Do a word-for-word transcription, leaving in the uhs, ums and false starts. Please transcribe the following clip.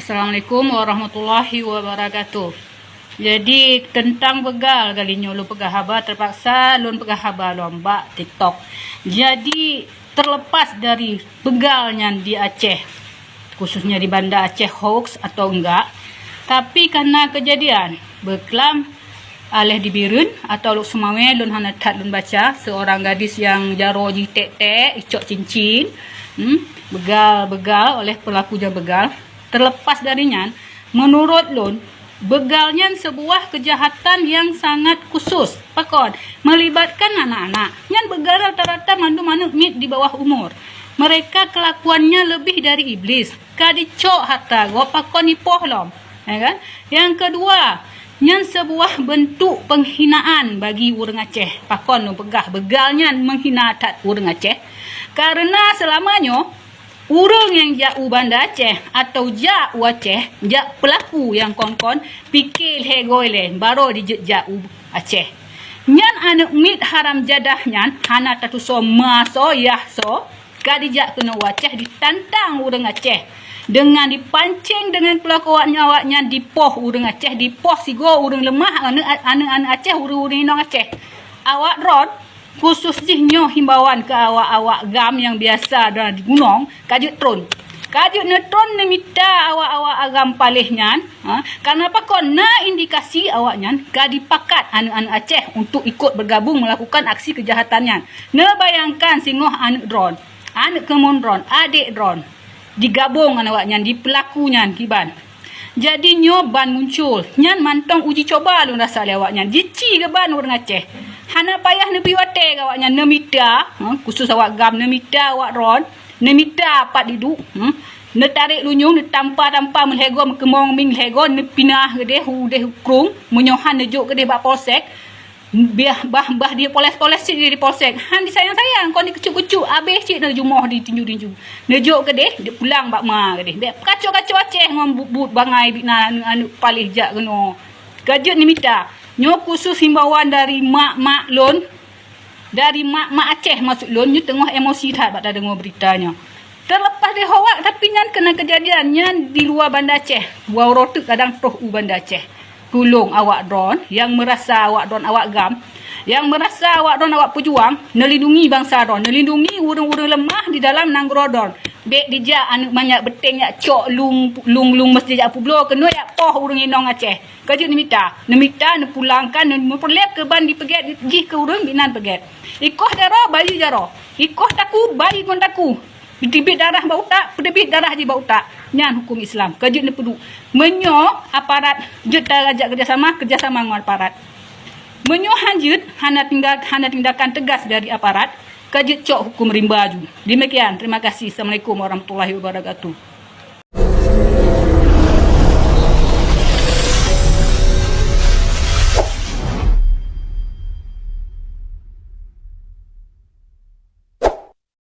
Assalamualaikum warahmatullahi wabarakatuh. Jadi, teuntang beugal kali nyoe lôn peugah haba, teupaksa lôn peugah haba lom bak TikTok. Jadi, terlepas dari beugal nyan di Aceh, khususnya di Banda Aceh hoax atau enggak, tapi karena kejadian beuklam aléh di Bireuen atau Lhokseumawe, lôn hana that lôn baca, seorang gadis yang jaroe jih tek-tek, icok cincin, hmm, beugal-beugal oleh pelaku nyang beugal. Terlepas dari nyan, menurut lôn, beugal nyan sebuah kejahatan yang sangat khusus. Pakon? Melibatkan anak-anak. Nyan beugal rata-rata mandum aneuk miet di bawah umur. Mereka kelakuannya lebih dari iblis. Ka dicok hareuta gob pakon ipoh lom. Ya kan? Yang kedua, nyan sebuah bentuk penghinaan bagi ureuëng Aceh. Pakon lôn peugah beugal nyan menghina that ureuëng Aceh? Karena selama nyoe, ureuëng nyang jak u Banda Aceh atau jak u Aceh, jak pelaku nyang kon-kon, pike lhée goe lé baroe jijak u Aceh. Nyan aneuk miet haram jadah nyan hana tatusoe ma soe yah soe, ka dijak keunoe u Aceh ditantang ureuëng Aceh. Dengan dipancing dengan kelakuan awaknyan, dipoh ureuëng Aceh, dipoh sigoe ureuëng leumah, aneuk-aneuk Aceh, ureuëng-ureuëng inong Aceh. Awak droen, khusus jih nyoe himbauan keu awak-awak GAM nyang biasa na di gunong, ka jeuet tron. Ka jeuet neutron neumita awak-awak agam paléh nyan, ha, karena pakon na indikasi awaknyan ka dipakat aneuk-aneuk Aceh untuk ikut bergabung melakukan aksi kejahatan nyan. Neubayangkan singoh aneuk droen, aneuk keumuen droen, adék droen, digabong ngon awaknyan, di pelaku nyan kiban. Jadi nyoe ban muncul. Nyan mantong uji coba lôn rasa lé awaknyan. Jici geuban ureuëng Aceh. Hana payah neubri watée keu awaknyan, neumita, ha, khusus awak GAM, neumita awak droen, neumita pat diduek, hmm, neutarek lunyueng, neutampa-tampa meulhée goe, meukeumong mieng lhée goe, neupinah keudeh u déh u krueng, meunyoe han neujok keudeh bak polsek, biah bah, bah dipoles-poles cit di polsek. Han disayang-sayang, kon dikeucuk-keucuk, abéh cit neujumoh ditinju-tinju. Neujok keudeh, dipulang bak ma keudeh. Bék kacok-kacok Aceh ngon buet-buet bangai bit na aneuk-aneuk paléh jak keunoe. Ka jeuet neumita. Nyoe khusus himbauan dari mak-mak lôn, dari mak-mak Aceh maksud lôn, nyoe teungoh emosi that bak tadeungoe berita nyoe. Terlepas dari hoak, tapi nyan keunan kejadian nyan di luwa Banda Aceh. Waroe teuk kadang troh u Banda Aceh. Tulông awak droen nyang meurasa awak droen awak GAM, nyang meurasa awak droen awak peujuang, neulindungi bansa droen, neulindungi ureuëng-ureuëng leumah di dalam nanggroe droen. Bék dijak aneuk manyak beuténg jak cok lueng, lueng-lueng meuseujid jak peubloe keunoe jak poh ureuëng inong Aceh. Ka jeuet neumita, neumita, neupulangkan, neupeureulée keu ban dipeugét jih keu ureuëng binan peugét. Ikoh jaroe, bayeue jaroe. Ikoh takue, bayeue ngon takue. Peuteubiet darah bak utak, peuteubiet darah jih bak utak. Nyan huköm Islam. Ka jeuet neupeuduek. Meunyoe aparat jeuet tajak keurjasama, keurjasama ngon aparat. Meunyoe han jeuet, hana tindak, hana tindakan teugas dari aparat, ka jeuet cok huköm rimba ju. Demikian, terima kasih. Assalamualaikum warahmatullahi wabarakatuh.